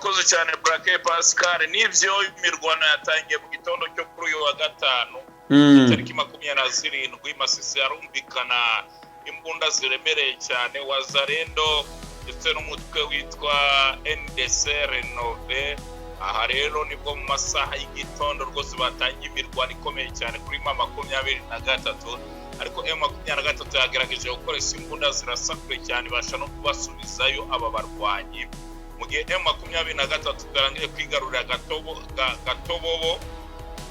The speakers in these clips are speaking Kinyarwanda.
Urakoze cyane, Burake Pascal. Nibyo, imirwano yatangiye mu gitondo cyo kuri uyu wa gatanu, tariki 27. Masisi harumvikana imbunda ziremereye cyane, Wazalendo ndetse n'umutwe witwa NDC Rénové. Aha rero nibwo mu masaha y'igitondo rwose batangiye imirwano ikomeye cyane kuri M23, ariko M23 yagerageje gukoresha imbunda zirasa kure cyane, ibasha no kubasubizayo aba barwanyi, mu gihe M23 yarangije kwigarurira Gatobobo.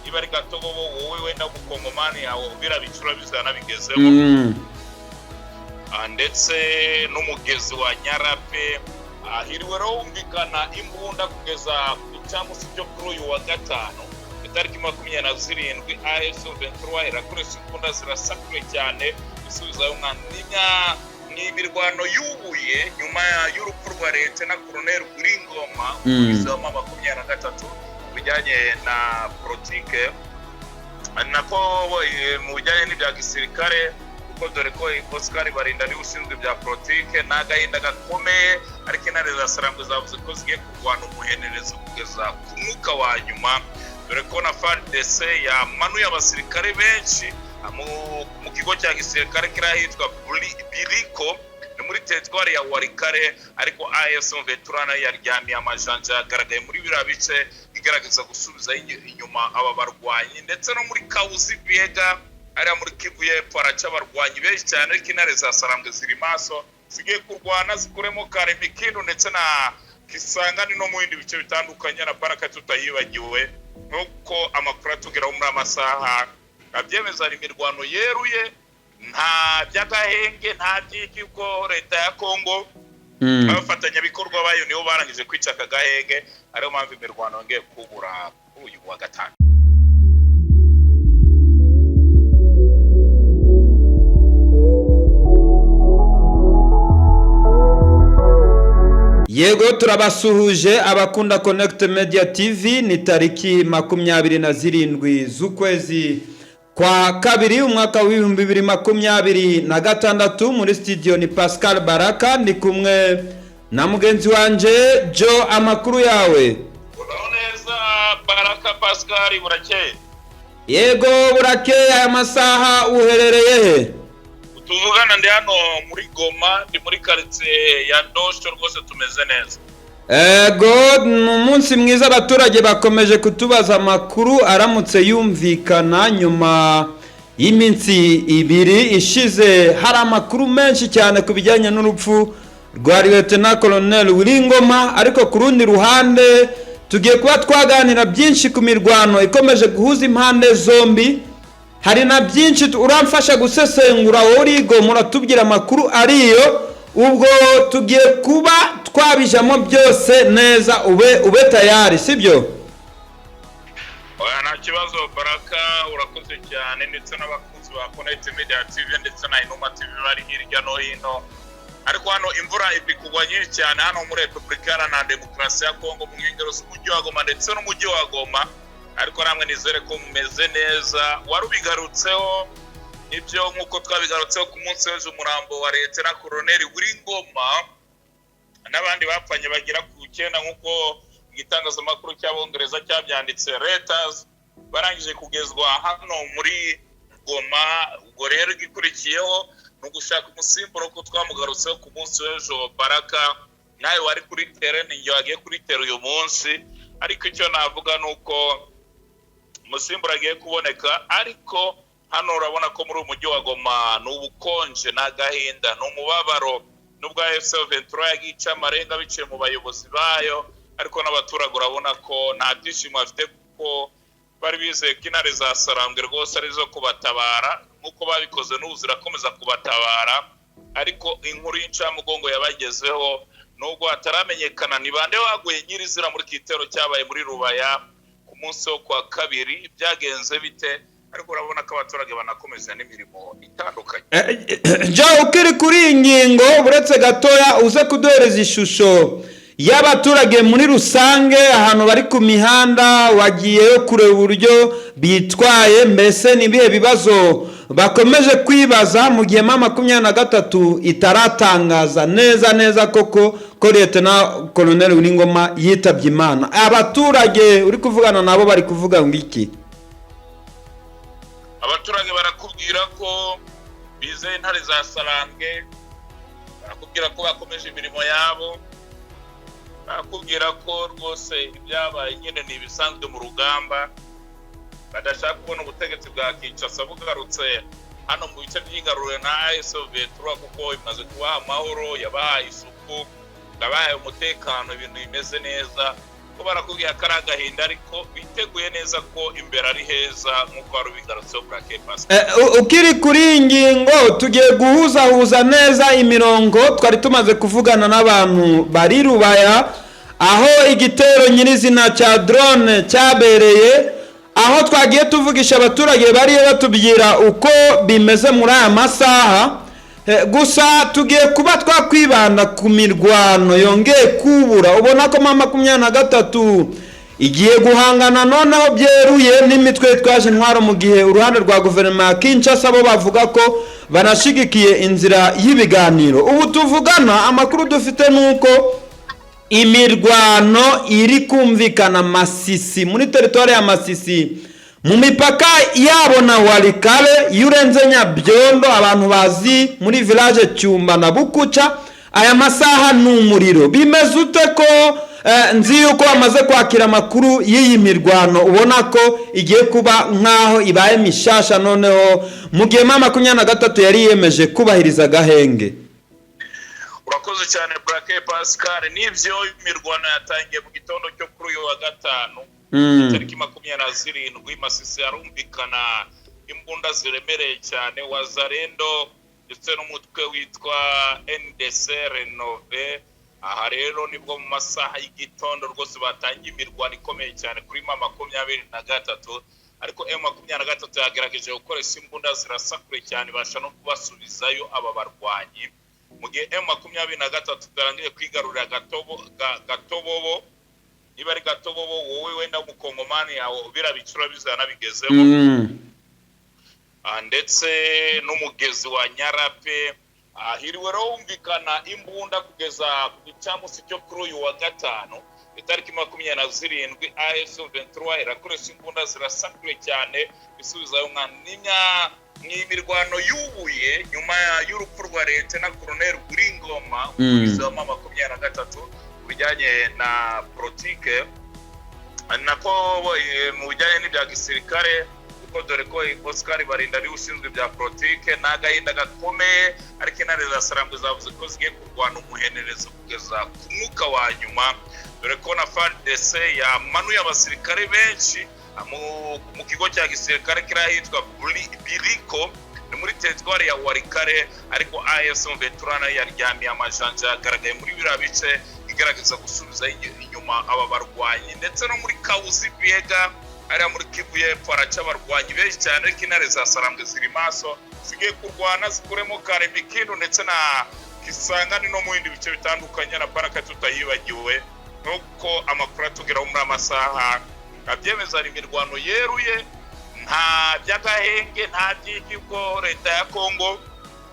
Niba ari Gatobobo, wowe wenda mukongomani yawe biriya bicura bizanabigezemo, ndetse n'umugezi wa Nyarape. Hiriwe rero humvikana imbunda kugeza ku gicamunsi cyo kuri uyu wa gatanu, itariki 27. AFC 23 irakoresha imbunda zirasa kure cyane, isubizayo umwana. Ni imirwano yubuye nyuma y'urupfu rwa Lieutenant Colonel Willy Ngoma, umuvugizi wa M23 mu bijyanye na politike, nako mu bijyanye n'ibya gisirikare, kuko dore ko Oscar Barinda ariwe ushinzwe ibya politike. Ni agahinda gakomeye, ariko intare za Sarambwe zavuze ko zigiye kurwana umuhenerezo kugeza ku mwuka wa nyuma, dore ko na FARDC yamanuye abasirikare benshi mu kigo cya gisirikare kiri ahitwa Biriko, ni muri teritwari ya Walikale. Ariko AFC 23 nayo yaryamiye amajanja, yagaragaye muri biriya bice igaragaza gusubiza inyuma aba barwanyi, ndetse no muri Kahuzi Biega hariya muri Kivu y'Epfo haraca abarwanyi benshi cyane, ariko intare za Sarambwe ziri maso, zigiye kurwana zikuremo Karemikindu ndetse na Kisangani no mu bindi bice bitandukanye, na Baraka tutayibagiwe. Nk'uko amakuru atugeraho muri amasaha abyemeza, hari imirwano yeruye, nta by'agahenge, nta by'iki, ko leta ya Kongo abafatanyabikorwa bayo nibo barangije kwica aka gahenge, ariyo mpamvu imirwano yongeye kubura kuri uyu wa gatanu. Yego, turabasuhuje abakunda Connect Media TV. Ni tariki 27 z'ukwezi kwa kabiri, umwaka w'2026. Muri studio ni Pascal Baraka, ndi kumwe na mugenzi wanje Joe. Amakuru yawe? Uraho neza, Baraka Pascal, burakeye? Yego, burakeye. Aya masaha uherereye he? Tuvugana ndi hano muri Goma, ndi muri karitsiye ya Ndosho, rwose tumeze neza. Ego, ni umunsi mwiza. Abaturage bakomeje kutubaza amakuru aramutse yumvikana nyuma y'iminsi 2 ishize hari amakuru menshi cyane ku bijyanye n'urupfu rwa Lieutenant Colonel Willy Ngoma. Ariko ku rundi ruhande tugiye kuba twaganira byinshi ku mirwano ikomeje guhuza impande zombi. Hari na byinshi uramfasha gusesengura wowe uri Goma, uratubwira amakuru ariyo. Ubwo tugiye kuba twabijamo byose neza, ube tayari, sibyo? Oya, nta kibazo Baraka, urakoze cyane, ndetse n'abakunzi ba Connect Media TV ndetse na Inuma TV bari hirya no hino. Ariko hano imvura iri kugwa nyinshi cyane hano muri Repubulika Iharanira Demokarasi ya Kongo, mu nkengero z'umujyi wa Goma ndetse n'umujyi wa Goma. Ariko namwe nizere ko mumeze neza. Wari ubigarutseho, nibyo, nk'uko twabigarutseho ku munsi w'ejo, umurambo wa Lieutenant Colonel Willy Ngoma n'abandi bapfanye bagera ku 9, nk'uko igitangazamakuru cy'Abongereza cyabyanditse, Reuters, barangije kugezwa hano muri Goma. Ubwo rero igikurikiyeho ni ugushaka umusimbura, kuko twamugarutseho ku munsi w'ejo. Baraka, nawe wari kuri terrain, njye wagiye kuri terrain uyu munsi, ariko icyo navuga ni uko umusimbura agiye kuboneka. Ariko hano urabona ko muri uyu mujyi wa Goma ni ubukonje, ni agahinda, ni umubabaro, nubwo AFC 23 yagiye ica amarenga biciye mu bayobozi bayo, ariko n'abaturage urabona ko nta byishimo bafite, kuko bari bizeye ko intare za Sarambwe rwose arizo kubatabara nk'uko babikoze n'ubu zirakomeza kubatabara. Ariko inkuru y'incamugongo yabagezeho, nubwo hataramenyekana ni bande baguye nyirizina muri iki gitero cyabaye muri Rubaya ku munsi wo kwa kabiri, byagenze bite, ariko urabona ko abaturage banakomeza n'imirimo itandukanye. Joe, ukiri kuri iyi ngingo, uretse gatoya uze kuduhereza ishusho y'abaturage muri rusange ahantu bari ku mihanda. Wagiyeyo kureba uburyo bitwaye, mbese ni ibihe bibazo bakomeje kwibaza mu gihe M23 itaratangaza neza neza koko ko Lieutenant Colonel Willy Ngoma yitabye Imana. Abaturage uri kuvugana nabo bari kuvuga ngo iki? Abaturage barakubwira ko bizeye intare za Sarambwe, barakubwira ko bakomeje imirimo yabo, barakubwira ko rwose ibyabaye nyine ni ibisanzwe mu rugamba, badashaka kubona ubutegetsi bwa Kinshasa bugarutse hano mu bice byigaruriwe na AFC M23, kuko imaze kubaha amahoro, yabahaye isuku, yabahaye umutekano, ibintu bimeze neza. Ko barakubwira ko ari agahinda, ariko biteguye neza ko imbere ari heza, nk'uko wari ubigarutseho, Burake Pascal. Ukiri kuri iyi ngingo, tugiye guhuzahuza neza imirongo. Twari tumaze kuvugana n'abantu bari Rubaya, aho igitero nyirizina cya drone cyabereye, aho twagiye tuvugisha abaturage bariyo batubwira uko bimeze muri aya masaha. Gusa tugiye kuba twakwibanda ku mirwano yongeye kubura. Ubona ko M23 igiye guhangana noneho byeruye n'imitwe yitwaje intwaro, mu gihe uruhande rwa guverinoma ya Kinshasa bo bavuga ko banashigikiye inzira y'ibiganiro. Ubu tuvugana, amakuru dufite ni uko imirwano iri kumvikana Masisi, muri teritwari ya Masisi, mu mipaka yabo na Walikale. Iyo urenze Nyabyondo, abantu bazi muri village Cyumba na Bukuca, aya masaha ni umuriro. Bimeze ute ko nzi yuko bamaze kwakira amakuru y'iyi mirwano, ubona ko igiye kuba nk'aho ibaye mishasha noneho, mu gihe M23 yari yiyemeje kubahiriza agahenge? Urakoze cyane, Burake Pascal. Nibyo, imirwano yatangiye mu gitondo cyo kuri uyu wa gatanu, tariki 27. Masisi harumvikana imbunda ziremereye cyane, Wazalendo ndetse n'umutwe witwa NDC Rénové. Aha rero nibwo mu masaha y'igitondo rwose batangiye imirwano ikomeye cyane kuri M23, ariko M23 yagerageje gukoresha imbunda zirasa kure cyane, ibasha no kubasubizayo aba barwanyi, mu gihe M23 yarangije kwigarurira Gatobobo. Niba ari Gatobobo, wowe wenda w'umukongomani yawe biriya bicura bizanabigezeho. Ndetse n'umugezi wa Nyarape. Hiriwe rero humvikana imbunda kugeza ku gicamunsi cyo kuri uyu wa gatanu, itariki 27. AFC M23 irakoresha imbunda zirasa kure cyane, isubizayo nka n'imirwano yubuye nyuma y'urupfu rwa Lieutenant Colonel Willy Ngoma, umuvugizi wa M23 mu bijyanye na politike, nako mu bijyanye n'ibya gisirikare, kuko dore ko Oscar Barinda ariwe ushinzwe ibya politike. Ni agahinda gakomeye, ariko intare za Sarambwe zavuze ko zigiye kurwana umuhenerezo kugeza ku mwuka wa nyuma, dore ko na FARDC yamanuye abasirikare benshi mu kigo cya gisirikare kiri ahitwa Biriko, ni muri teritwari ya Walikale. Ariko AFC M23 nayo yaryamiye amajanja, yagaragaye muri biriya bice igaragaza gusubiza inyuma aba barwanyi. Ndetse no muri Kahuzi Biega, hariya muri Kivu y'Epfo, haraca abarwanyi benshi cyane, ariko intare za Sarambwe ziri maso, zigiye kurwana zikuremo Karemikindu ndetse na Kisangani no mu bindi bice bitandukanye, na Baraka tutayibagiwe. Nk'uko amakuru atugeraho muri amasaha abyemeza, hari imirwano yeruye, nta by'agahenge, nta by'iki, ko leta ya Kongo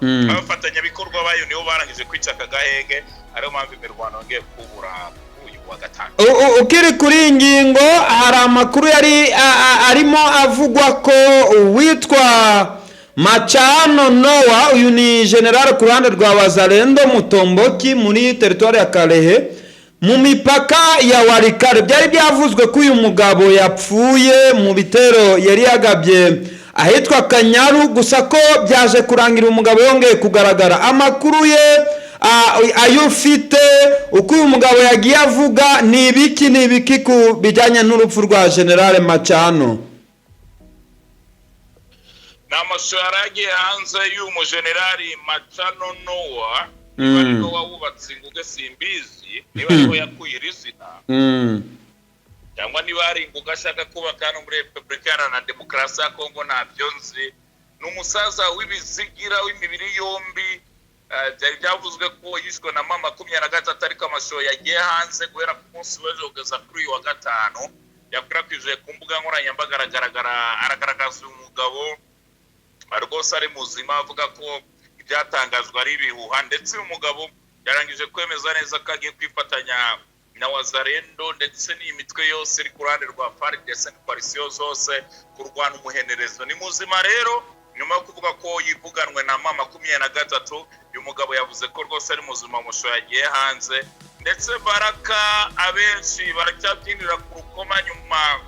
abafatanyabikorwa bayo nibo barangije kwica aka gahenge, ariyo mpamvu imirwano yongeye kubura uyu wa gatanu. Ukiri kuri iyi ngingo, hari amakuru yari arimo avugwa ko uwitwa Macano Nowa, uyu ni general ku ruhande rwa Wazalendo Mutomboki muri teritwari ya Kalehe, mu mipaka ya Walikale, byari byavuzwe ko uyu mugabo yapfuye mu bitero yari yagabye ahitwa Kanyaru. Gusa ko byaje kurangira umugabo yongeye kugaragara. Amakuru ye ayo ufite, uko uyu mugabo yagiye avuga, ni ibiki ni ibiki ku bijyanye n'urupfu rwa General Macano? Ni amashusho yari agiye hanze y'uyu mujenerali Macano Nowa. Niba ariwe wawubatse inguge simbizi, niba ariho yakuye iri zina, cyangwa niba hari inguge ashaka kubaka hano muri Repubulika Iharanira Demokarasi ya Kongo, ntabyo nzi. Ni umusaza w'ibizigira, w'imibiri yombi. Byari byavuzwe ko yishwe na M23, ariko amashusho yagiye hanze guhera ku munsi w'ejo kugeza kuri uyu wa gatanu, yakwirakwijwe ku mbuga nkoranyambaga, aragaragaza uyu mugabo rwose ari muzima, avuga ko ibyatangajwe ari ibihuha. Ndetse uyu mugabo Yarangije kwemeza neza ko agiye kwifatanya na Wazalendo ndetse n'iyi mitwe yose iri ku ruhande rwa FARDC na coalition zose kurwana umuhenerezo. Ni muzima rero, nyuma yo kuvuga ko yivuganwe na M23, uyu mugabo yavuze ko rwose ari muzima, musho yagiye hanze. Ndetse Baraka, abenshi baracyabyinira ku rukoma nyuma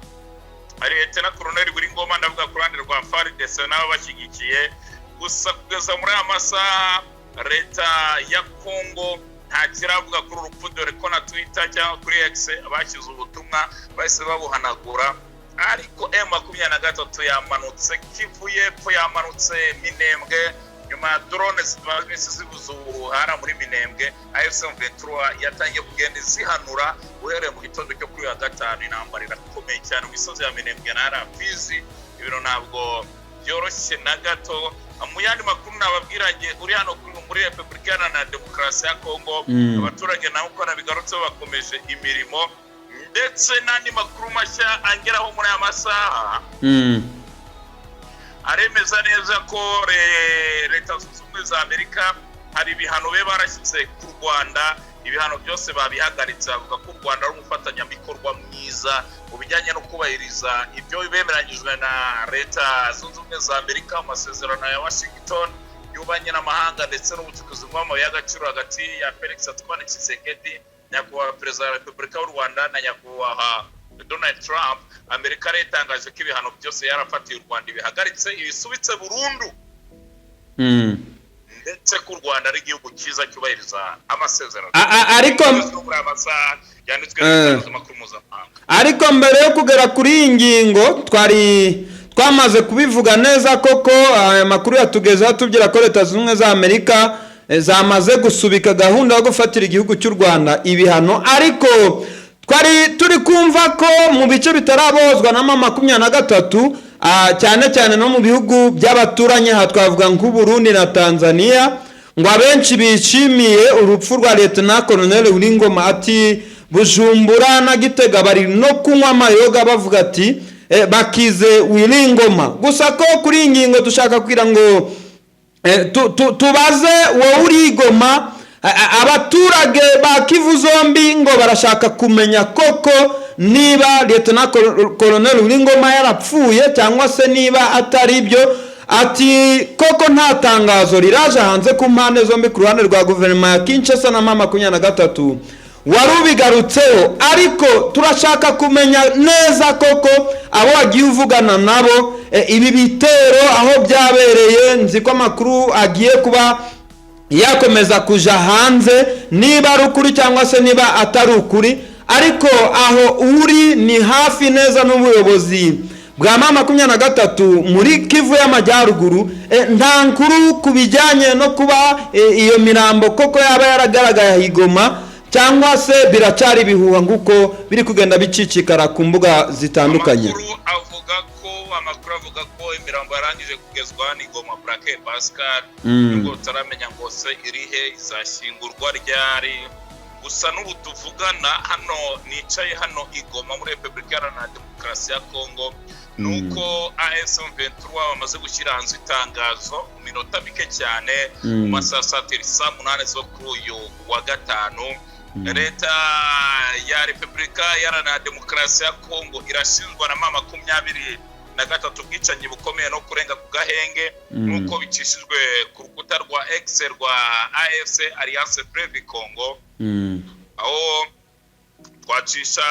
Leta na Colonel Willy Ngoma, ndavuga ku ruhande rwa FARDC n'ababashyigikiye. Gusa kugeza muri aya masaha leta ya Congo nta kiravuga kuri urupfu, dore ko na Twitter cyangwa kuri X bashyize ubutumwa bahise babuhanagura. Ariko M23 yamanutse Kivu y'Epfo, yamanutse Minembwe nyuma ya drone zimaze iminsi zibuze ubuhara muri Minembwe. AFC M23 yatangiye kugenda izihanura uhereye mu gitondo cyo kuri uyu wa gatanu. Intambara irakomeye cyane mu misozi ya Minembwe na Fizi, ibintu ntabwo byoroshye na gato. Mu yandi makuru nababwiranye uri hano muri Repubulika Iharanira Demokarasi ya Kongo, abaturage nabo uko nabigarutseho bakomeje imirimo. Ndetse n'andi makuru mashya angeraho muri aya masaha aremeza neza ko Leta Zunze Ubumwe za Amerika hari ibihano be barashyize ku Rwanda, ibihano byose babihagaritse. Bavuga ko u Rwanda ari umufatanyabikorwa mwiza mu bijyanye no kubahiriza ibyo bemeranyijwe na Leta Zunze Ubumwe za Amerika mu masezerano ya Washington y'ububanyi n'amahanga ndetse n'ubucukuzi bw'amabuye y'agaciro hagati ya Felix Antoine Tshisekedi, nyakubahwa Perezida wa Repubulika y'u Rwanda, na nyakubahwa Donald Trump. Amerika rero itangaje ko ibihano byose yarafatiye u Rwanda ibihagaritse, ibisubitse burundu, ndetse ko u Rwanda ari igihugu cyiza cyubahiriza amasezerano. Ariko Muri aya masaha yanditswe n'itangazamakuru mpuzamahanga. Ariko mbere yo kugera kuri iyi ngingo, twari twamaze kubivuga neza koko, aya makuru yatugezeho atubwira ko Leta Zunze Ubumwe za Amerika zamaze gusubika gahunda yo gufatira igihugu cy'u Rwanda ibihano. Ariko twari turi kumva ko mu bice bitarabozwa na M23, cyane cyane no mu bihugu by'abaturanyi, aha twavuga nk'u Burundi na Tanzania, ngo abenshi bishimiye urupfu rwa Lieutenant Colonel Willy Ngoma. Ati Bujumbura na Gitega bari no kunywa amayoga bavuga ati bakize Willy Ngoma. Gusa ko kuri iyi ngingo dushaka kugira ngo tubaze wowe uri i Goma, abaturage ba Kivu zombi ngo barashaka kumenya koko niba Lieutenant Colonel Willy Ngoma yarapfuye cyangwa se niba atari byo. Ati koko nta tangazo riraje hanze ku mpande zombi, ku ruhande rwa guverinoma ya Kinshasa na M23, wari ubigarutseho. Ariko turashaka kumenya neza koko abo wagiye uvugana nabo, ibi bitero aho byabereye. Nzi ko amakuru agiye kuba yakomeza kuja hanze niba ari ukuri cyangwa se niba atari ukuri. Ariko aho uri ni hafi neza n'ubuyobozi bwa M23 muri Kivu y'Amajyaruguru. Nta nkuru ku bijyanye no kuba iyo mirambo koko yaba yaragaragaye i Goma, cyangwa se biracyari ibihuha nk'uko biri kugenda bicicikara ku mbuga zitandukanye? Amakuru avuga ko imirambo yarangije kugezwa ni Goma, Burake Pascal, nubwo tutaramenya ngo se irihe, izashyingurwa ryari. Gusa n'ubu tuvugana hano, nicaye hano i Goma muri Repubulika Iharanira Demokarasi ya Kongo, nuko AFC M23 bamaze gushyira hanze itangazo mu minota mike cyane, mu masaha satiri saa 8 zo kuri uyu wa gatanu. Leta ya Repubulika Iharanira Demokarasi ya Kongo irashinjwa na M23 ubwicanyi bukomeye no kurenga ku gahenge, nk'uko bicishijwe ku rukuta rwa X rwa AFC, Alliance Fleuve Congo, aho twacisha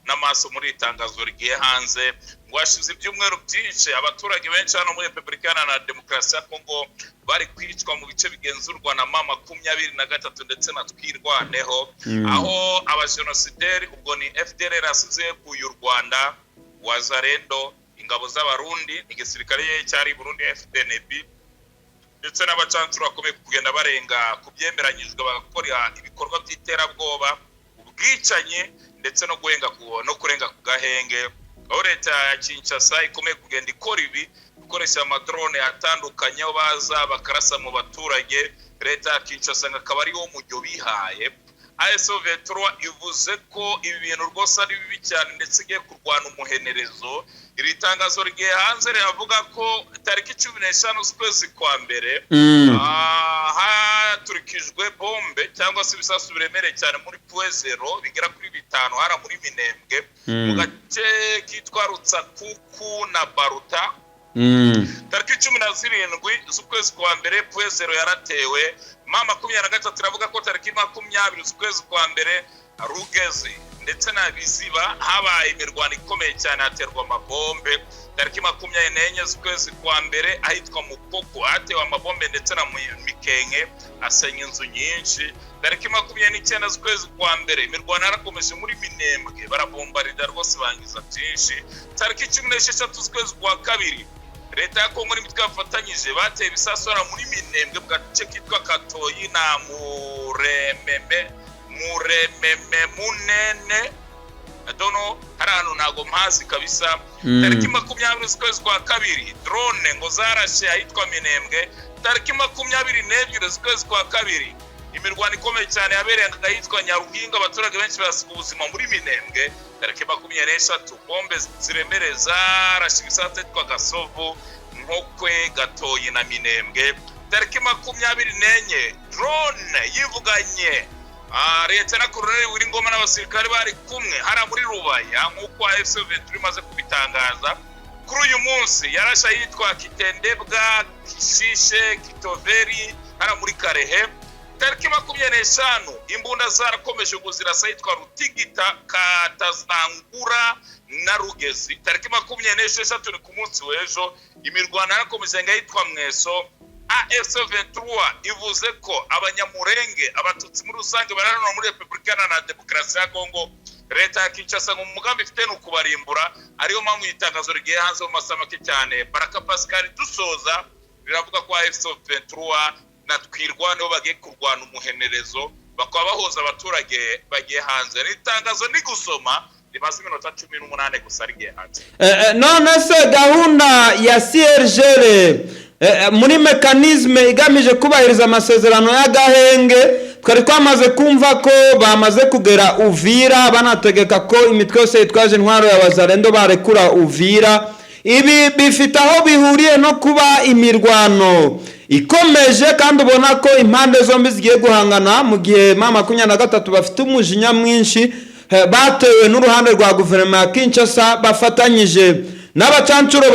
n'amaso muri iri tangazo rigiye hanze ngo hashize ibyumweru byinshi abaturage benshi hano muri Repubulika Iharanira Demokarasi ya Kongo bari kwicwa mu bice bigenzurwa na M23 ndetse na Twirwaneho, aho abajenosideri, ubwo ni FDLR yasize yekuye u Rwanda, Wazalendo, ingabo z'Abarundi, igisirikare cyari Burundi FDNB, ndetse n'abacancuro bakomeye kugenda barenga ku byemeranyijwe, bagakora ibikorwa by'iterabwoba, ubwicanyi ndetse no kurenga ku gahenge, aho leta ya Kinshasa ikomeye kugenda ikora ibi ikoresha amadrone atandukanye, aho baza bakarasa mu baturage. Leta ya Kinshasa ngo akaba ari wo mujyo bihaye. AFC 23 ivuze ko ibi bintu rwose ari bibi cyane, ndetse igiye kurwana umuhenerezo. Iri tangazo rigiye hanze riravuga ko tariki 15 z'ukwezi kwa mbere haturikijwe bombe cyangwa se ibisasu biremereye cyane muri Point Zéro bigera kuri 5 hara muri Minembwe, mu gace kitwa Rutsakuku na Baruta. Tariki 17 z'ukwezi kwa mbere Point Zéro yaratewe. M23 iravuga ko tariki 20 z'ukwezi kwa mbere Rugezi ndetse na Biziba habaye imirwano ikomeye cyane, haterwa amabombe. Tariki 24 z'ukwezi kwa mbere ahitwa Mukoko hatewe amabombe ndetse na Mikenke asenya inzu nyinshi. Tariki 29 z'ukwezi kwa mbere imirwano yarakomeje muri Minembwe, barabombarida rwose bangiza byinshi. Tariki 16 z'ukwezi kwa kabiri leta ya Kongo n'imitwe yafatanyije bateye ibisasu muri Minembwe mu gace kitwa Katoyi na Murememe Munene, adono hari ahantu ntago mpazi kabisa. Tariki 20 z'ukwezi kwa kabiri drone ngo zarashe ahitwa Minembwe. Tariki 22 z'ukwezi kwa kabiri imirwano ikomeye cyane yabereye ahitwa Nyaruhinga, abaturage benshi basiga ubuzima muri Minembwe. Tariki 23 bombe ziremereye zarashe ibisasu ahitwa Gasovu, Nkokwe, Gatoyi na Minembwe. Tariki 24 drone yivuganye Leta na Colonel Wiringoma n'abasirikare bari kumwe hara muri Rubaya, nk'uko AFC 23 imaze kubitangaza. Kuri uyu munsi yarashe ahitwa Kitendebwa, Kishishe, Kitoveri hara muri Karehe. Tariki 25 imbunda zarakomeje kuzirasa ahitwa Rutigita, Katazangura na Rugezi. Tariki 26 ni ku munsi w'ejo imirwano yarakomeje ahitwa Mweso. AFC 23 ivuze ko abanyamurenge, abatutsi muri rusange bararana muri Repubulika na Demokarasi ya Kongo, leta ya Kinshasa ngo umugambi ifite ni ukubarimbura, ariyo mpamvu itangazo rigiye hanze mu masaha make cyane. Baraka Pascal dusoza riravuga ko AFC 23 na Twirwa nibo bagiye kurwana umuhenerezo, bakaba bahoza abaturage bagiye hanze. Ni itangazo ni gusoma rimaze iminota 18 gusa rigiye hanze. None se gahunda ya CRGL muri mécanisme igamije kubahiriza amasezerano y'agahenge, twari twamaze kumva ko bamaze kugera Uvira, banategeka ko imitwe yose yitwaje intwaro ya Wazalendo barekura Uvira. Ibi bifite aho bihuriye no kuba imirwano ikomeje, kandi ubona ko impande zombi zigiye guhangana, mu gihe M23 bafite umujinya mwinshi batewe n'uruhande rwa guverinoma ya Kinshasa bafatanyije n'abacancuro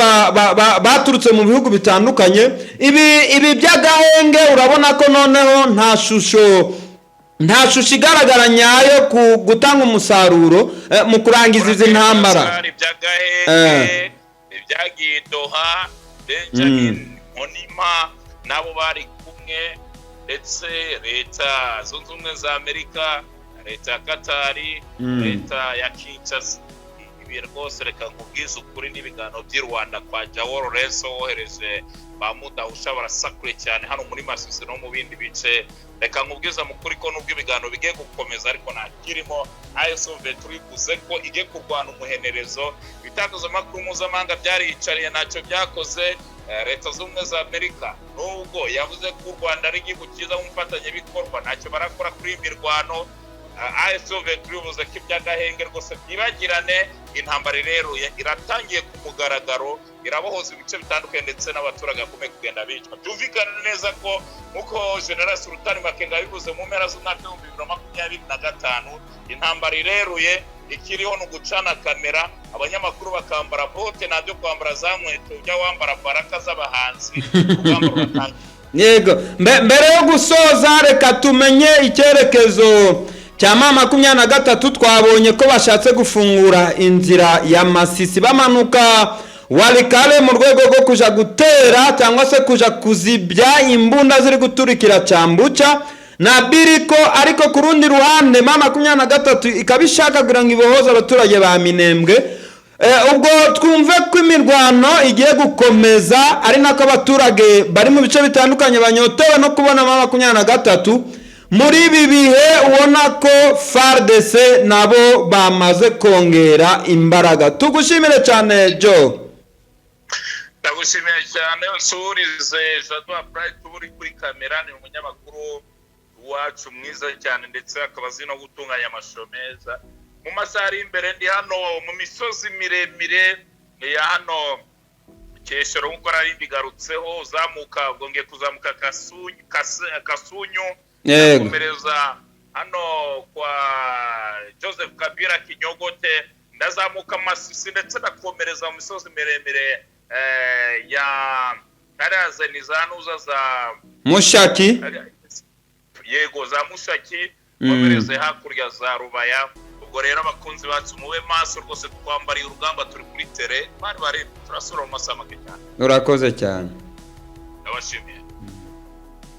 baturutse mu bihugu bitandukanye. Ibi by'agahenge urabona ko noneho nta shusho igaragara nyayo ku gutanga umusaruro mu kurangiza izi ntambara. Iby'agahenge ibyagiye Doha, Benjamin Monima nabo bari kumwe, ndetse Leta Zunze Ubumwe za Amerika, leta ya Katari, leta ya Kinshasa. Ibi rwose reka nkubwize ukuri, n'ibiganiro by'i Rwanda kwa João Lourenço wohereje ba Mudahusha barasakure cyane hano muri Masisi no mu bindi bice. Reka nkubwize mukuri ko nubwo ibiganiro bigiye gukomeza ariko ntakirimo. AFC 23 ivuze ko igiye kurwana umuhenerezo. Ibitangazamakuru mpuzamahanga byariyicariye, ntacyo byakoze. Leta Zunze Ubumwe za Amerika nubwo yavuze ko u Rwanda ari igihugu cyiza nk'umufatanyabikorwa, ntacyo barakora kuri iyi mirwano. AFC 23 ivuze ko iby'agahenge rwose byibagirane, intambara ireruye, iratangiye ku mugaragaro, irabohoza ibice bitandukanye ndetse n'abaturage bakomeye kugenda bicwa. Byumvikane neza ko nk'uko General Sultani Makenga yabivuze mu mpera z'umwaka w'2025, intambara ireruye, ikiriho ni ugucana kamera, abanyamakuru bakambara bote, ntabyo kwambara za nkweto ujya wambara baraka z'abahanzi. Urugamba ruratangiye. Yego, mbere yo gusoza reka tumenye icyerekezo cya M23. Twabonye ko bashatse gufungura inzira ya Masisi bamanuka Walikale mu rwego rwo kuja gutera cyangwa se kuja kuzibya imbunda ziri guturikira Cambuca na Biriko, ariko ku rundi ruhande M23 ikaba ishaka kugira ngo ibohoze abaturage ba Minembwe. Ubwo twumve ko imirwano igiye gukomeza, ari nako abaturage bari mu bice bitandukanye banyotewe no kubona M23 muri ibi bihe ubona ko FARDC nabo bamaze kongera imbaraga. Tugushimire cyane, Joe. Ndagushimiye cyane. Nsurize Jado Bright uri kuri kamera, ni umunyamakuru. Wacu mwiza cyane, ndetse akaba azi no gutunganya amashusho meza. Mu masaha ari imbere ndi hano mu misozi miremire ya hano Keshero, nk'uko nari mbigarutseho, uzamuka, ubwo ngiye kuzamuka Kasunyu, ndakomereza hano kwa Joseph Kabila Kinyogote, ndazamuka Masisi, ndetse ndakomereza mu misozi miremire ya hariya ni za nuza za Mushaki. Yego, za Mushaki, komereze hakurya za Rubaya. Ubwo rero abakunzi bacu, mube maso rwose, twambariye urugamba, turi kuri terrain, bari bari turasura mu masaha make cyane. Urakoze cyane. Ndabashimiye.